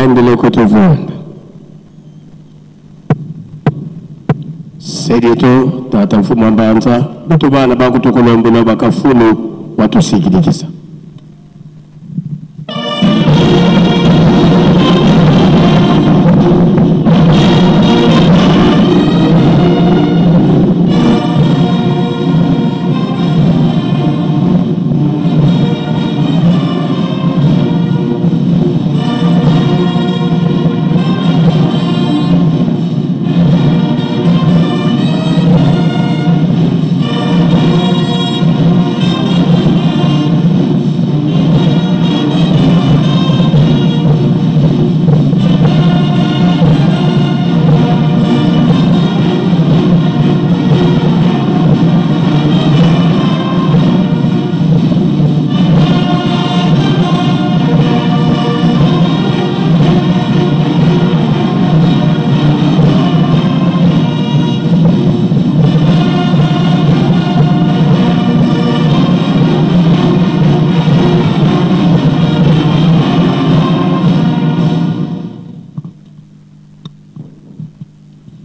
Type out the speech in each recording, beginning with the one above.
Endele kutuvunda. Sedietu tata mfumu wa mbanza betu bana bakutukulombela bakafulu watusikilikisa.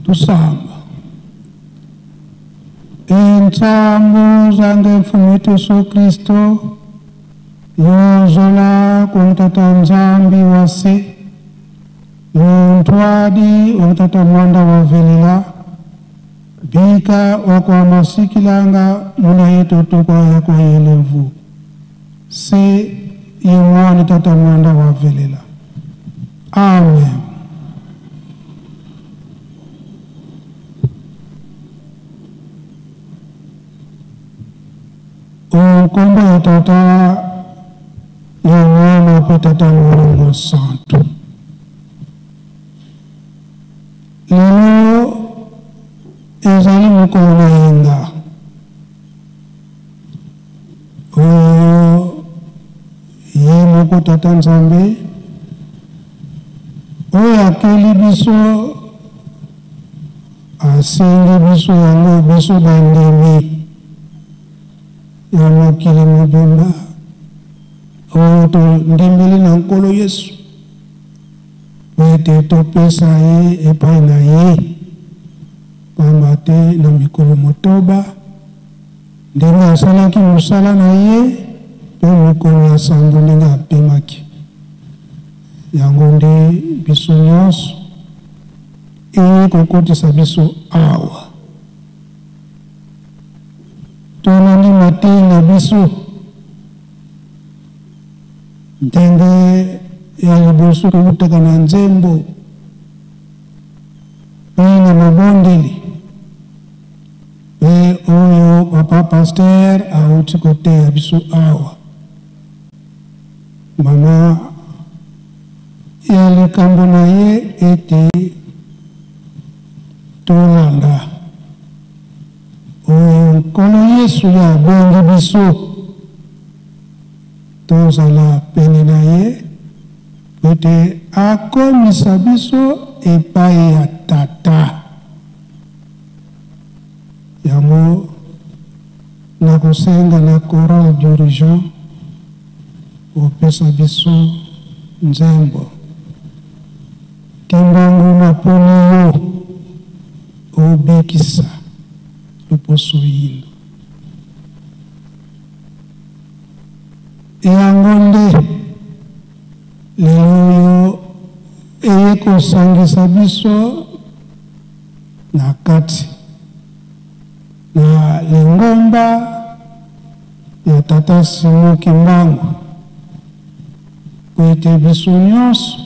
Tusamba Intsambu zange mfumu wetu Yesu Kristo yozola kumtata Nzambi wase yontwadi omtata mwanda wa velela bika wakwamasikilanga muna yetu tukwa yakwa yelevu se yemwani tata mwanda wa velela. Amen. Okombo ya tata ya mwana mpe tata Molimo Santu. Lelo ezali mokolo na yenga oyo ye moko tata Nzambe oyo akeli biso asengi biso yango biso bandimi ya mokili mobimba oyo tondimeli na Nkolo Yesu ete topesa ye epai na ye, pamba te na mikolo motoba ndenge asalaki mosala na ye mpe mokolo ya sambo ndenge apemaki. Yango nde biso nyonso eye kokotisa biso awa. Tolandi mateyi na biso ndenge ya liboso kowutaka na nzembo mpe na mabondeli mpe oyo papa pasteur awuti koteya biso awa. Mama ya likambo na ye ete tolanda oyo Nkolo Yesu ye abengi biso tozala pene na ye po ete akomisa biso epai ya Tata. Yango nakosenga na chorale dirigeant kopesa biso nzembo Kimbangu naponi yo obikisa loposo yindo. Yango nde lelo oyo eye kosangisa biso na kati na lingomba ya Tata Simon Kimbangu mpo ete biso nyonso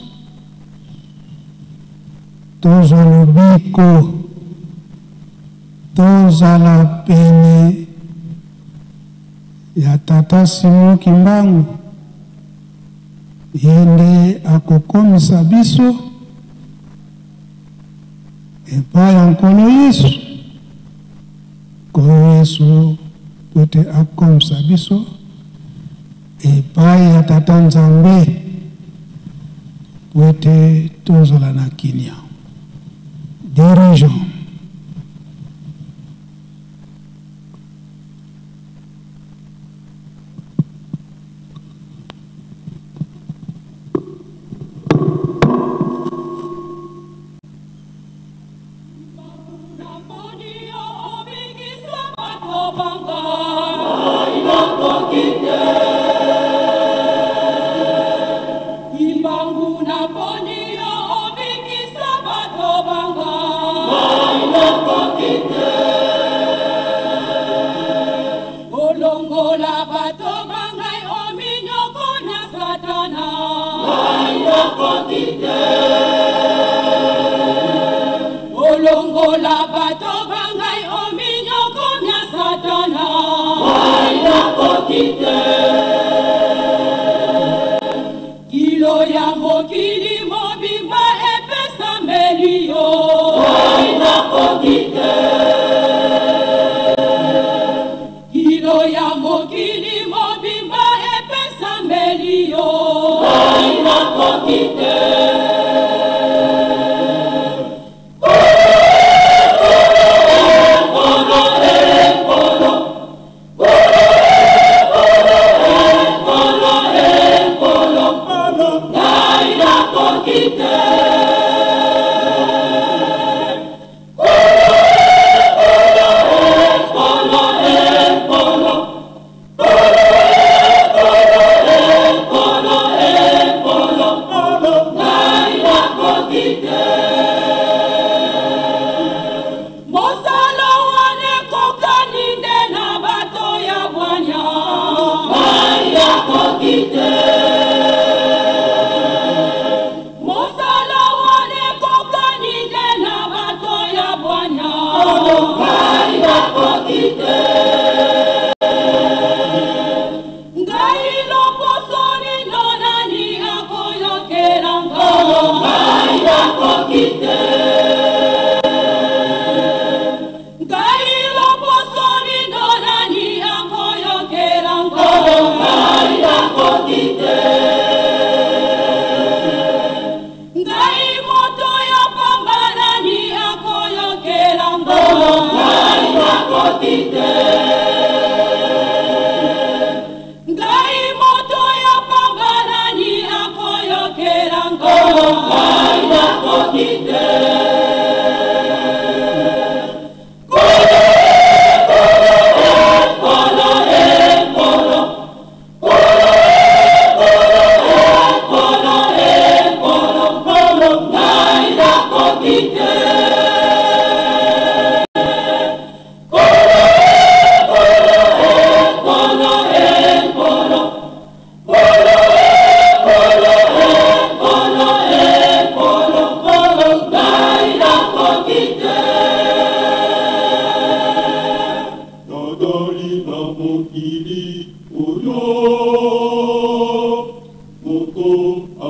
tozwa lobiko, tozala pene ya Tata Simon Kimbangu, ye nde akokomisa biso epai ya Nkolo Yesu, Nkolo Yesu mpo ete akomisa biso epai ya Tata Nzambe mpo ete tozala na kimia. Dirigeant. Ngai nakoki te. Olongola bato ba ngai o minyoko mya Satana. Ngai nakoki te. Kilo ya mokili mobimba epesameli yo. Ngai nakoki te. Kilo ya mokili mobimba epesameli yo. Ngai nakoki te. Mosala wana ekokani nde na bato ya bwanya. Ngai nakoki te. Mosala wana ekokani nde na bato ya bwanya. Ngai nakoki te. Ngai loposo lino nani akoyokela nga. Ngai nakoki te. Ngai loposo lino nani akoyokela nga. Ngai nakoki te. Ngai moto ya pamba nani akoyokela nga. Ngai nakoki te. Ngai moto ya pamba nani akoyokela nga. Ngai nakoki te. Nazali na mokili oyo moto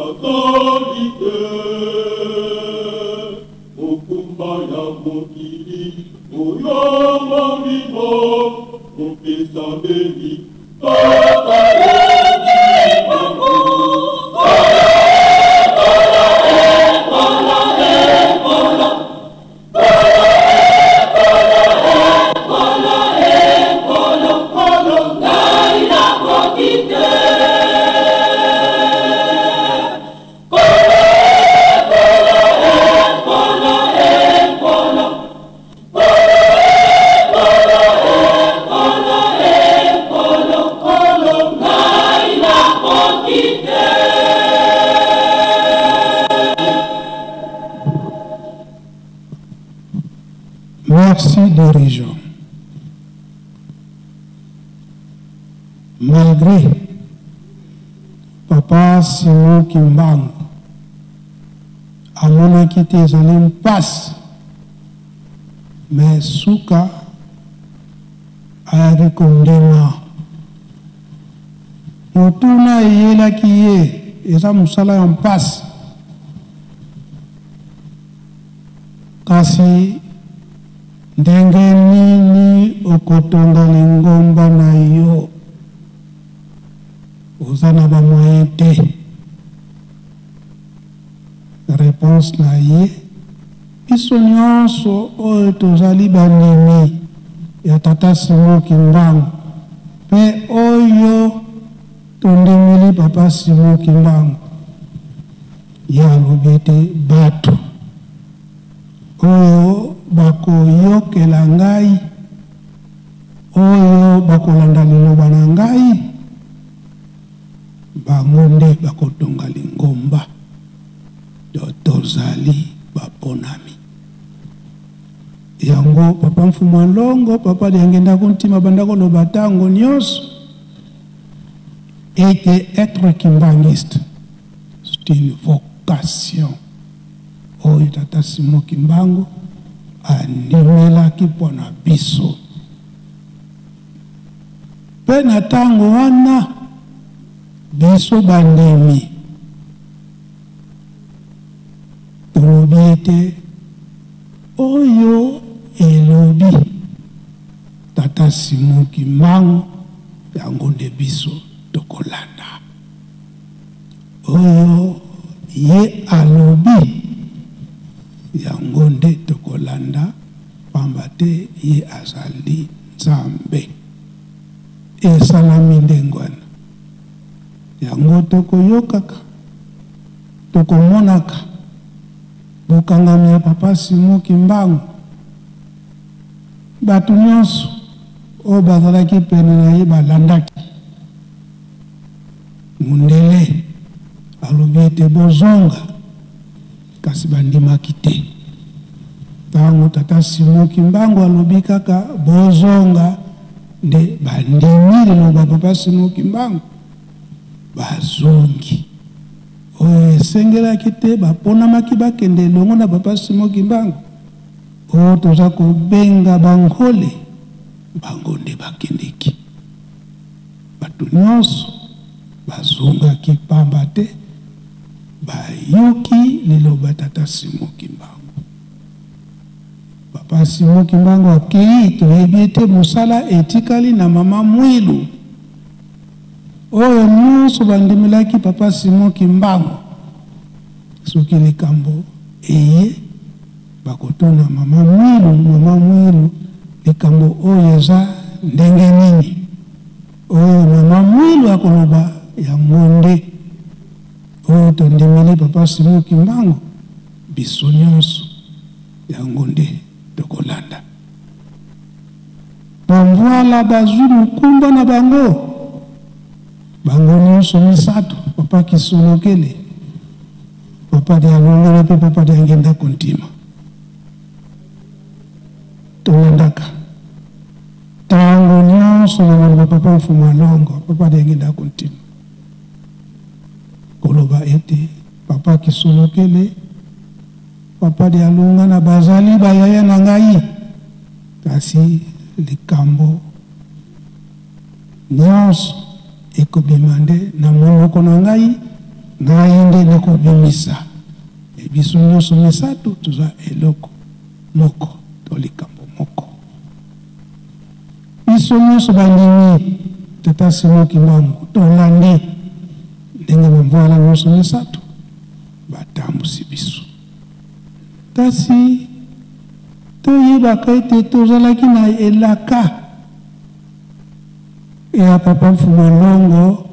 azali te, mokumba ya mokili oyo molimo mopesameli kaka Merci dirigeant. Malgré papa Simon Kimbangu amonaki te ezali mpasi, mais suka ayaki kondima. Motuna eyelaki ye eza mosala ya mpasi, kasi ndenge nini okotonga lingomba na yo? Oza na ba moyen te. Reponse na ye, biso nionso oyo tozali bandimi ya Tata Simon Kimbangu pe oyo tondimeli Papa Simon Kimbangu, ye alobi ete batu oyo bakoyokela ngai, oyo bakolanda liloba na ngai, bango nde bakotonga lingomba. To, tozali baponami. Yango Papa Mfumu Longo, Papa Diangienda Kuntima banda koloba tango nyonso ete etre kimbanguiste. une vocation oyo Tata Simon Kimbangu andimelaki mpo na biso. Mpe na ntango wana biso bandimi tolobi ete oyo elobi Tata Simon Kimbangu yango nde biso tokolanda. Oyo ye alobi, yango nde tokolanda, pamba te ye azali Nzambe. Esalami ndenge wana. Yango tokoyokaka, tokomonaka bokangami ya Papa Simon Kimbangu. Bato nyonso oyo bazalaki pene na ye balandaki. Mundele alobi ete bozonga, kasi bandimaki te. Tango tata Simon Kimbangu alobi kaka bozonga nde bandimi liloba papa Simon Kimbangu, bazongi. Oyo esengelaki te baponamaki bakende elongo na papa Simon Kimbangu, oyo toza kobenga ba Nkole, bango nde bakendeki. Bato nyonso bazongaki pamba te bayoki liloba tata Simon Kimbangu. Papa Simon Kimbangu akeyi, toyebi ete mosala etikali na mama Mwilu. Oyo nyonso bandimelaki papa Simon Kimbangu, soki likambo eye, bakotuna mama Mwilu, mama Mwilu, likambo oyo eza ndenge nini? Oyo mama Mwilu akoloba yango nde oyo tondimeli papa Simon Kimbangu, biso nyonso yango nde tokolanda. Bambwala bazwi mokumba na bango, bango nyonso misatu, papa Kisolokele, papa Dialungana mpe papa Diangienda Kuntima. Tolandaka tango nyonso na maloba papa Mfumu Alongo, papa Diangienda Kuntima, koloba ete papa Kisolokele, papa Dialungana bazali ba yaya na ngai, kasi likambo nyonso ekobima nde na monoko na ngai, ngai nde nakobimisa. E biso nyonso misatu toza eloko moko to likambo moko. Biso nyonso bandimi Tata Simon Kimbangu tolandi ndenge bamvwala nyonso misatu batambusi biso. Kasi toyebaka ete tozalaki na elaka ya Papa Mfumu Longo,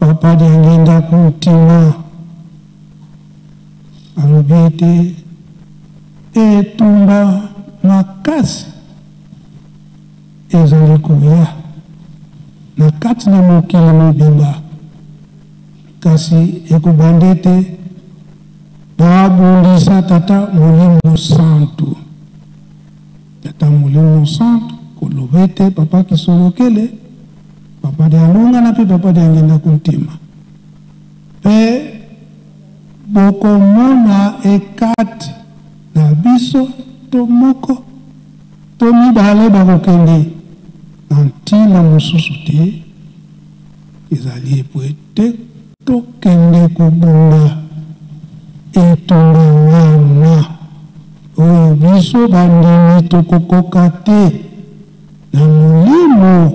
Papa Diangienda Kuntima alobi ete etumba makasi ezali koya na kati na mokili mobimba, kasi ekobanda ete babundisa Tata Molimo Santu. Tata Molimo Santu koloba ete Papa Kisolokele, Papa Dialungana mpe Papa Diangienda Kuntima, mpe bokomona ekati na biso to moko to mibale bakokende na ntina mosusu te, ezali mpo ete tokende kobunda etumba wana oyo biso bandimi tokokoka te na molimo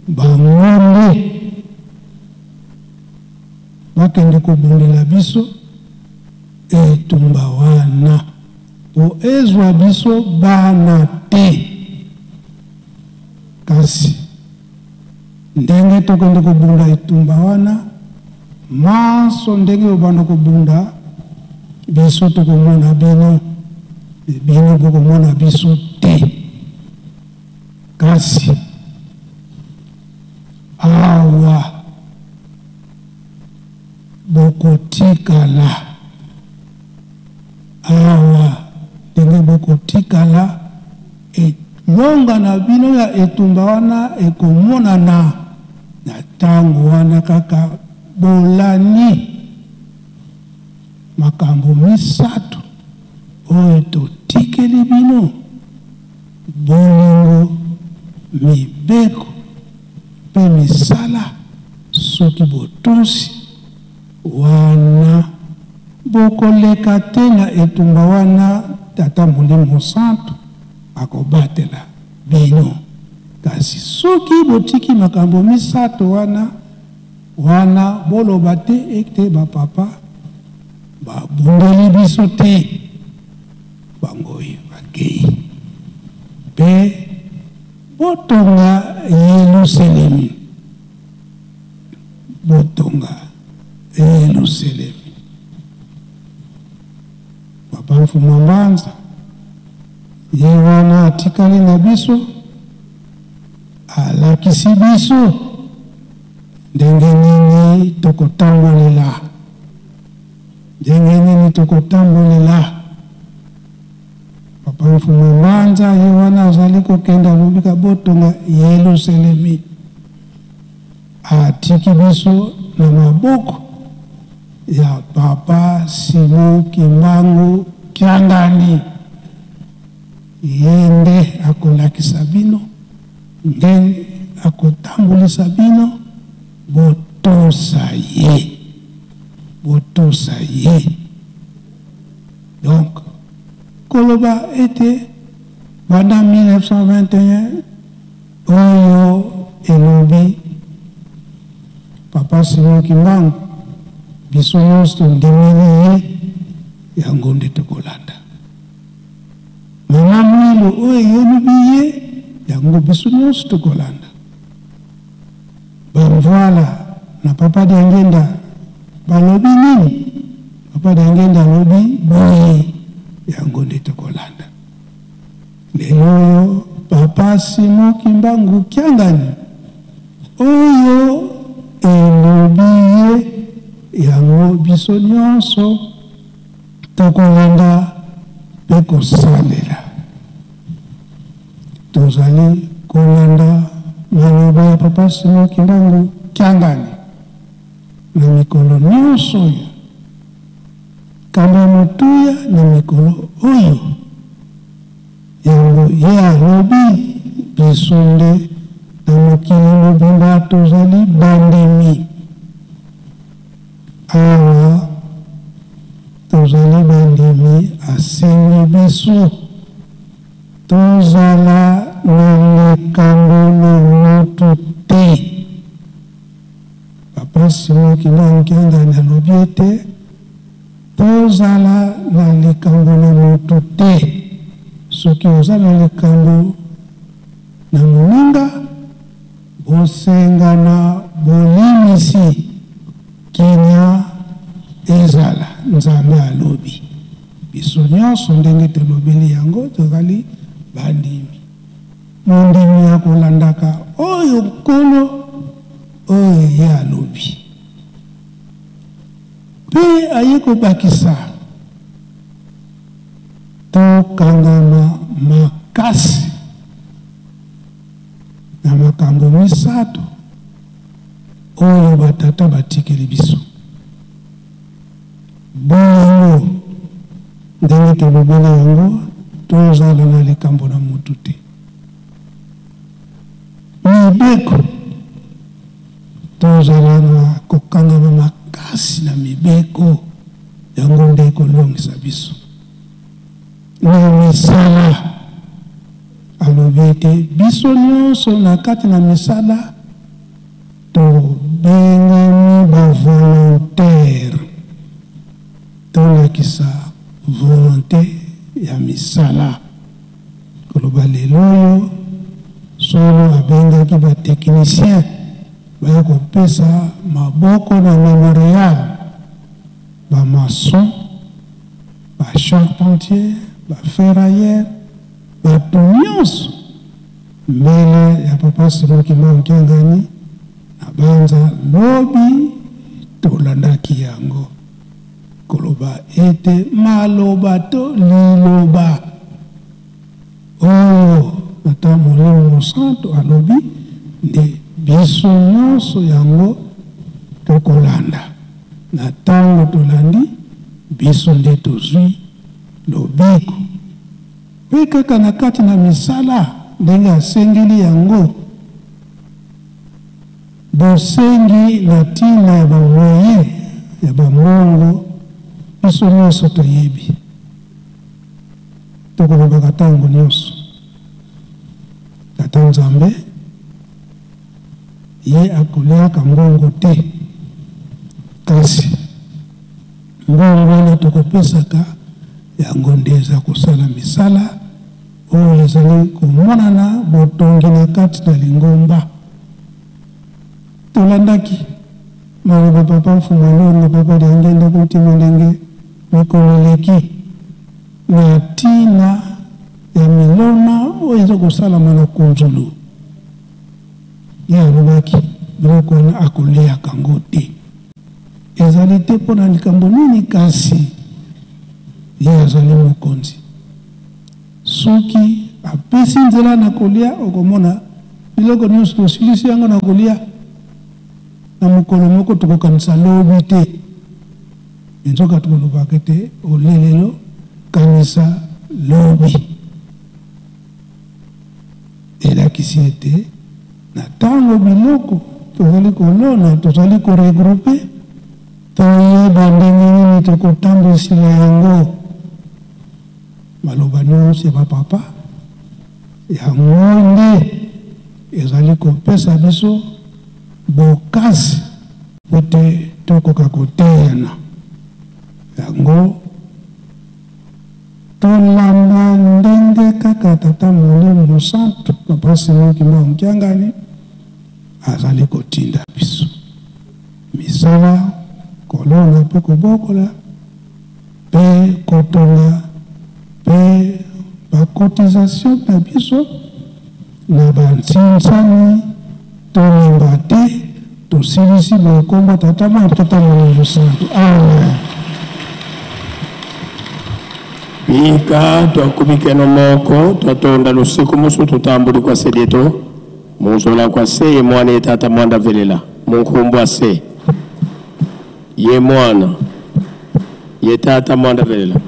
bango nde bakende kobundela biso etumba wana po ezwa biso bana te. Kasi ndenge tokende kobunda etumba wana, manso ndenge bobanda kobunda, biso tokomona bino, me bino bokomona biso te. Kasi awa bokotikala, awa ndenge bokotikala, elonga na bino ya etumba wana ekomonana na tango wana kaka bolani. makambo misatu oyo totikeli bino, bolingo, mibeko mpe misala, soki botosi, wana bokoleka te na etumba wana Tata Molimo Santu akobatela bino. Kasi soki botiki makambo misatu wana, wana boloba te ete ba papa babundeli biso te. Bango oyo bakei mpe botonga Yeluselemi, botonga Yeluselemi. Papa Mfuma Mbanza ye wana atikali na biso, alakisi biso ndenge nini tokotambolela, ndenge nini tokotambolela. Papa Mfuma Mbanza ye wana azali kokende, alobi ka botonga Yeluselemi. Atiki biso na maboko ya Papa Simon Kimbangu Kiangani. Ye nde akolakisa bino ndenge akotambulisa bino, botosa ye, botosa ye. Donc koloba ete banda 1921 oyo elobi Papa Simon Kimbangu, biso nionso tondimeli ye, yango nde tokolanda. Mama Mwilu oyo eyelubi ye, yango biso nionso tokolanda. Ba Mvuala na Papa Diangienda balobi nini? Papa Diangienda alobi boye, yango nde tokolanda. Lelo oyo Papa Simon Kimbangu Kiangani oyo elobi ye, yango biso nionso tokolanda pe kosalela. Tozali kolanda maloba ya Papa Simon Kimbangu Kiangani na mikolo nionso oyo. Kamba motuya na mikolo oyo. Yango ye alobi, biso nde na mokili mobimba tozali bandimi. Awa tozali bandimi, asengi biso tozala na likambo na mutu te. Papa Simon Kimbangu Kiangani alobi ete tozala na likambo na mutu te. Soki oza na likambo na moninga, bosengana bolimisi, kimia ezala. Nzambe alobi. Biso nionso ndenge tolobeli yango tozali bandimi. Mondimi akolandaka oyo Nkolo oyo ye alobi. Mpe aye kobakisa, Tokangama makasi na makambo misatu oyo batata batikeli biso, bolingo, ndenge tolobeli yango, tozala na likambo na mutu te, mibeko, tozala na kokangama makasi na mibeko, yango nde ekolongisa biso na misala. Alobi ete biso nionso na kati na misala tobengami ba volontaires, tolakisa volonte ya misala. Koloba lelo oyo solo abengaki ba techniciens baya kopesa maboko na memorial, ba maçons, ba charpentiers, ba ferrailleurs, Bato nionso mbele ya papa Simon Kimbangu Kiangani na banza lobi tolandaki yango koloba ete maloba to liloba oyo Tata Molimo Mosantu alobi nde biso nionso yango tokolanda. Na tango tolandi. Biso nde tozwi lobiko. Mpe kaka na kati na misala ndenge asengeli yango, bosengi na ntina ya ba moyens ya ba mbongo biso nionso toyebi. Tokolobaka tango nionso, Tata Nzambe ye akoliaka mbongo te, kasi mbongo wana tokopesaka yango nde eza kosala misala oyo ezali komonana botongi na kati na lingomba. Tolandaki maloba Papa Mfumu Alongo, Papa Diangienda Kuntima ndenge mikolo eleki na tina ya milona oyo eza kosalama na Kunzulu. Ye alobaki biloko wana akoliaka ngo te. Ezali te mpo na likambo nini, kasi ye azali mokonzi. Soki apesi nzela na kolia, okomona biloko nionso tosilisi yango na kolia na mokolo moko, tokokanisa lobi te. Nzoka tokolobaka ete olie lelo, kanisa lobi. Elakisi ete na tango biloko tozali kolona, tozali ko regrouper, toyeba ndenge nini tokotambwisila yango. Maloba nionso ya ba papa, yango nde ezali kopesa biso bokasi mpo te tokoka koteyana yango. Tolanda ndenge kaka Tata Molimo Mosantu, Papa Simon Kimbangu Kiangani, azali kotinda biso. Misala, kolona mpe kobokola, mpe kotonga, mpe ba cotisations na biso na ba ntsinsani, tolemba te, tosilisi boye kombo Tata Mwana mpe Tata Molimo Mosantu. Amen. Bika twakubikeno moko twatonda lusiku musu tutambuli kwa sedieto munzola kwa se ye mwana ye tata mwanda velela munkumbu ase ye mwana ye tata mwanda velela.